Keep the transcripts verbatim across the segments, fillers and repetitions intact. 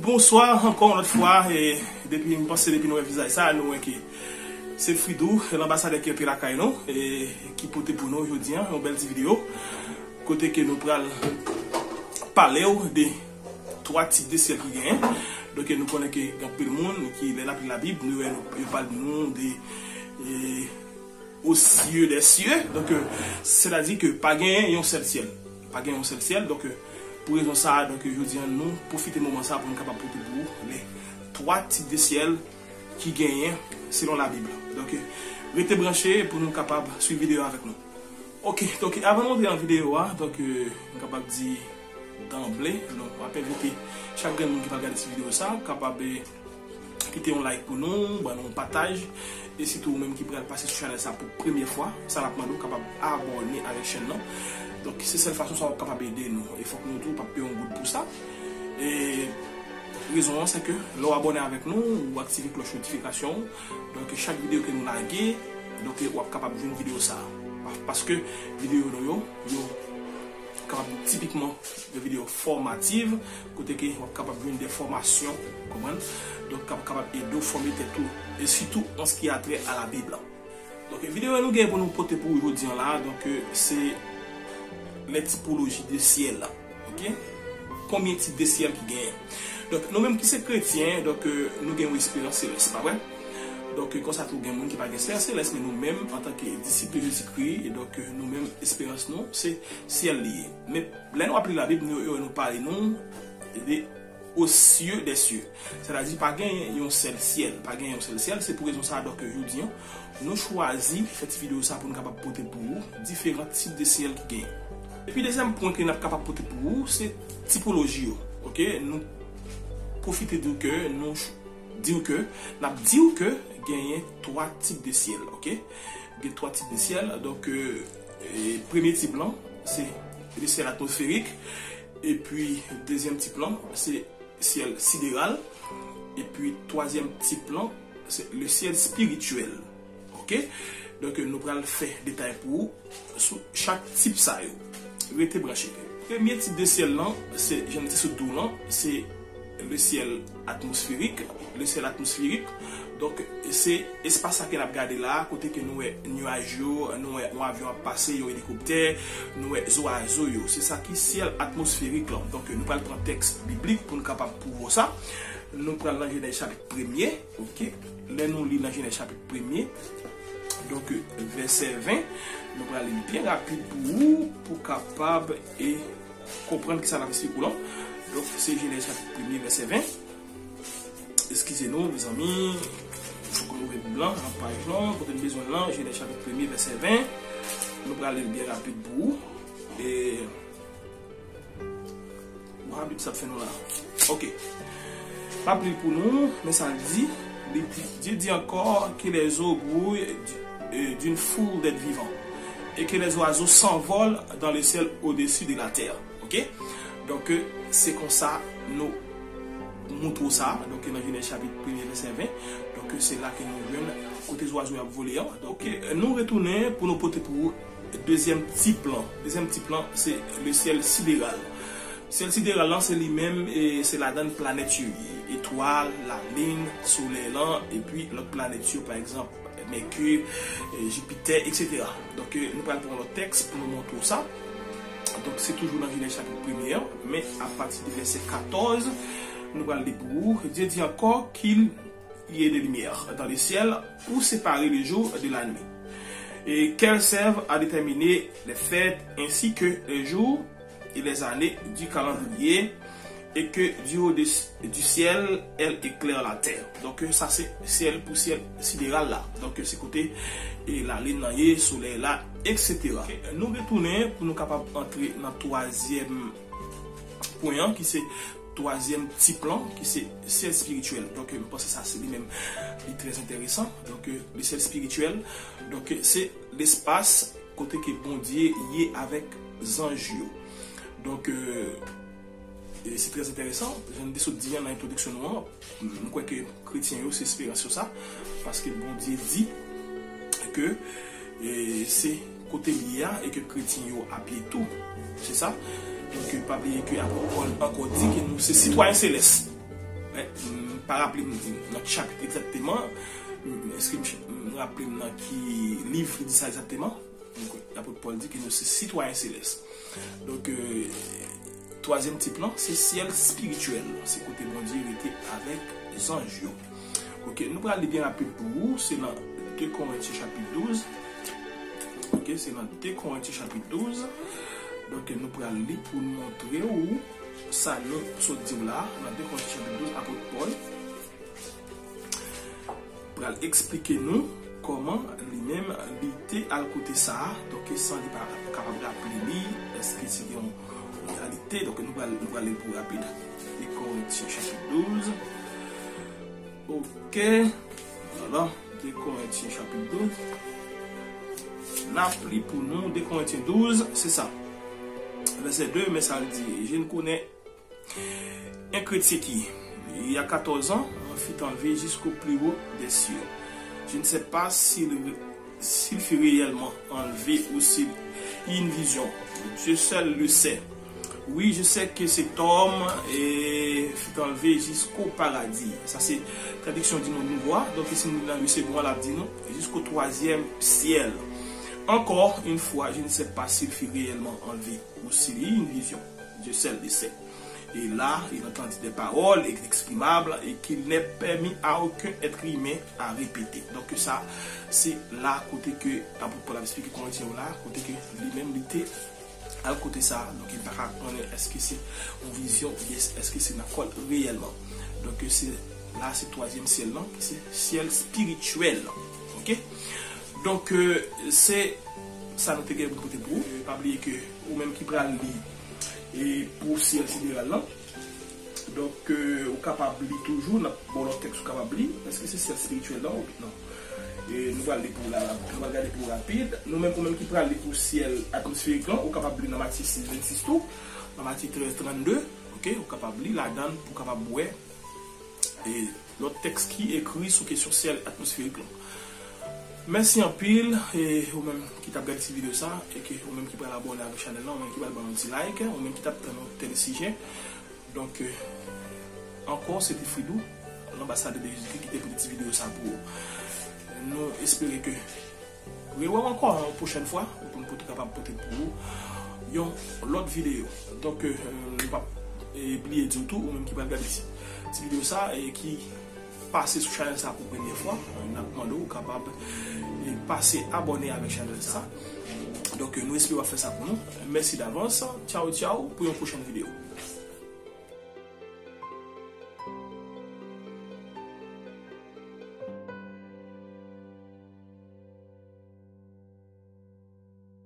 Bonswa ankò yon lòt fwa, e depi m panse depi nou wè vizaj sa, nou wè ke se Fridou, lanbasadè ki antre lakay nou, e ki pote pou nou jodi a, yon bèl ti videyo, kote ke nou pral pale w de twa tip de syèl ki genyen. Donk, nou konnen ke gen anpil moun ki, lè n ap li Labib, nou wè nou, yo pale nou de, e, aux cieux des cieux. Donk, e, sètadi ke pa gen yon sèl syèl. Pa gen yon sèl syèl. Donk, e, pou rezon sa a, donk, e, jodi a, nou pwofite moman sa a pou nou kapab pote pou ou le twa tip de syèl ki genyen selon Labib la. Donk, e, rete branche pou nou kapab swiv videyo avèk nou. Ok, donk, avan nou antre nan videyo a, donk, e, m kapab di danble, donk, m ap envite chak grenn moun ki pral gade ti videyo sa, kapab, e, kite yon like pou nou, ban nou yon pataj, e sitou ou menm ki pral pase sou chanèl sa pou premye fwa, sa n ap mande w kapab abòne avèk chèn nan. Donk, se sèl fason sa w ap kapab ede nou, e fòk nou di w p ap peye yon goud pou sa. E rezon an, se ke lè w abòne avèk nou, ou aktive klòch notifikasyon, donk, chak videyo ke nou lage, donk, w ap kapab jwenn videyo sa a. Pa-, paske videyo nou yo, yo kapab tipikman de videyo fòmativ, kote ke w ap kapab jwenn de fòmasyon, konprann? Donk, k ap kapab ede w fòme tèt ou, e sitou an ce qui a trait à la Bible. Donk, videyo nou gen pou nou pote pou ou jodi an la, donk, se les typologies de ciel la. Ok? Konbyen tip de syèl ki genyen? Donk, nou menm ki se kretyen, donk, e, nou gen yon esperans selès, pa vre? Donk, e, konsa tou, gen moun ki pa gen esperans selès, men nou menm, antanke disip de Jezikri, e donk, e, nou menm, esperans nou, se syèl li ye. Men, lè nou ap li Labib, nou, yo, nou pale nou de aux cieux des cieux. Sètadi, pa gen yon sèl syèl. Pa gen yon sèl syèl. Se pou rezon sa a, donk, jodi a, nou chwazi fè ti videyo sa pou nou kapab pote pou ou diferan tip de syèl ki genyen. Epi, dezyèm pwen ke n ap kapab pote pou ou, se tipoloji yo. Ok? Nou pwofite di w ke, nou ch-, di w ke, n ap di w ke genyen twa tip de syèl. Ok? Gen twa tip de syèl. Donk, e, e, premye tip lan, se le syèl atmosfèrik. Epi, dezyèm tip lan, se syèl sidéral. Epi, twazyèm tip lan, se le syèl spirityèl. Ok? Donk, nou pral fè detay pou ou sou chak tip sa yo. Rete branche. Premye tip de syèl lan, se, jan m te sot di w lan, se le syèl atmosfèrik. Le syèl atmosfèrik. Donk, se espas sa ke n ap gade la, kote ke nou wè nyaj yo, nou wè yon avyon ap pase, yon elikoptè, nou wè zwazo yo. Se sa ki syèl atmosfèrik lan. Donk, nou pral pran tèks biblik pou nou kapab pwouve w sa. Nou pral nan Jenèz chapit premye, ok? Lè nou li nan Jenèz chapit premye, donk, vèsè ven, nou pral li byen rapid pou ou, pou kapab e konprann kisa n ap esplike w lan. Donk, se Jenèz chapit premye, vèsè ven. Eskize nou, mezanmi. Fòk nou ouvè Bib lan, nan paj lan, kote n bezwen l lan, Jenèz chapit premye, vèsè ven. Nou pral li l byen rapid pou ou. E, la Bib sa ap fè nou la. Ok. M ap li l pou nou, men sa l di, li di, Dieu dit encore que les eaux grouillent d-, euh, d'une foule d'êtres vivants, et que les oiseaux s'envolent dans le ciel au-dessus de la terre. Ok? Donk, se konsa nou montre w sa. Donk, nan Jenèz chapit premye, vèsè ven. Donk, se la ke nou jwenn kote zwazo yo ap vole an. Donk, nou retounen pou nou pote pou ou dezyèm tip lan. Dezyèm tip lan, se le syèl sidéral. Syèl sidéral lan, se li menm, e se ladan l planèt yo ye. Etwal, lalin, solèy lan, epi lòt planèt yo, pa egzanp, Mèki, e, Jipitè, etsetera. Donk, e, nou pral pran lòt tèks pou nou montre w sa. Donk, se toujou nan Jenèz chapit premye an, men apati de vèsè katòz, nou pral li pou ou. Dieu dit encore qu'il y ait des lumières dans le ciel pour séparer le jour de la nuit, et qu'elles servent à déterminer les fêtes ainsi que les jours et les années du calendrier, et que du haut de, du ciel, elle éclaire la terre. Donk, sa se syèl pou syèl sidéral la. Donk, se kote, e, lalin nan ye, solèy la, etsetera. Ok, nou retounen pou nou kapab antre nan twazyèm pwen an, ki se twazyèm tip lan, ki se syèl espirityèl. Donk, m panse sa se li menm, li trè enteresan. Donk, le syèl espirityèl, donk, se lespas kote ke Bondye ye avèk zanj yo. Donk, e, e se trè enteresan. Jan m te sot di an nan entwodiksyon nou an, m kwè ke kretyen yo se esperans yo sa, paske Bondye di ke, e, se kote l ye a e ke kretyen yo ap ye tou. Se sa. Donk, pa bliye ke apot Pòl ankò di ke nou se sitwayen selès. M pa raple m nan ki chapit egzakteman, m, èske m, m raple m nan ki liv li di sa egzakteman? Donk, apot Pòl di ke nou se sitwayen selès. Donk, euh, twazyèm tip lan, se syèl espirityèl. Se kote Bondye rete avèk zanj yo. Ok, nou pral li byen rapid pou ou. Se nan de Korentyen chapit douz. Ok, se nan de Korentyen chapit douz. Donk, nou pral li pou n montre ou sa nou sot di w la. Nan de Korentyen chapit douz, apot Pòl pral eksplike nou kòman li menm li te al kote sa a. Donk, san li pa kapab raple li, èske se te yon reyalite? Donk, nou pral, nou pral li pou rapid. De Korentyen chapit douz. Ok. Vwala. De Korentyen chapit douz. N ap li pou nou de Korentyen douz, se sa. Vèsè de, men sa l di, je ne connais un chrétien qui, il y a quatorze ans, fut enlevé jusqu'au plus haut des cieux. Je ne sais pas s'il, s'il fut réellement enlevé ou s'il eut une vision. Dieu seul le sait. Oui, je sais que cet homme eh, fut enlevé jusqu'au paradis. Sa se tradiksyon di nou nouvo a. Donk, si nou nan Louis Segond, l ap di nou, jusqu'au troisième ciel. Encore une fois, je ne sais pas s'il fut réellement enlevé ou s'il eut une vision. Dieu seul le sait. Et là, il entendit des paroles inexprimables et qu'il n'est permis à aucun être humain à répéter. Donk sa, se la kote ke apot Pòl ap eksplike Korentyen yo la, kote ke li menm li te al kote sa, donk li pa ka konnen èske se yon vizyon oubyen èske se nan kò l reyèlman. Donk se la, se twazyèm syèl lan, ki se syèl espirityèl. Ok? Donk, euh, se sa nou te gen pou pote pou ou. Pa bliye ke ou menm ki pral li e pou syèl sideral lan. Donk, euh, ou kapab li toujou, n ap ba w lòt tèks ou kapab li. Èske se syèl espirityèl lan ou non? E nou pral li pou la, nou pral gade pou rapid. Nou menm, ou menm ki pral li pou syèl atmosferik lan, ou kapab li nan Matye sis vennsis tou, nan Matye trèz trannde, ok, ou kapab li ladan l pou w kapab wè e lòt tèks ki ekri sou kesyon syèl atmosferik lan. Mèsi anpil, e ou menm ki t ap gade ti videyo sa, e ke ou menm ki pral abòne avèk chanèl lan, ou menm ki pral ban yon ti like, ou menm ki t ap tann yon tèl sijè. Donk, euh, ankò, se te Fridou, lanbasadè de Jezikri, ki te pote ti videyo sa pou ou. Nou espere ke rewè w ankò yon pwochèn fwa, pou n pote, kapab pote pou ou yon lòt videyo. Donk, euh, nou p ap, e, bliye di w tou, ou menm ki pral gade ti, ti videyo sa, e ki pase sou chanèl sa pou premye fwa, n ap mande w kapab, e, pase abòne avèk chanèl sa. Donk, euh, nou espere w ap fè sa pou nou. Mèsi davans. Tchaw, tchaw, pou yon pwochèn videyo.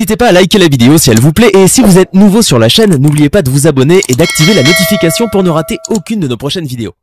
N'hésitez pas à liker la vidéo si elle vous plaît et si vous êtes nouveau sur la chaîne, n'oubliez pas de vous abonner et d'activer la notification pour ne rater aucune de nos prochaines vidéos.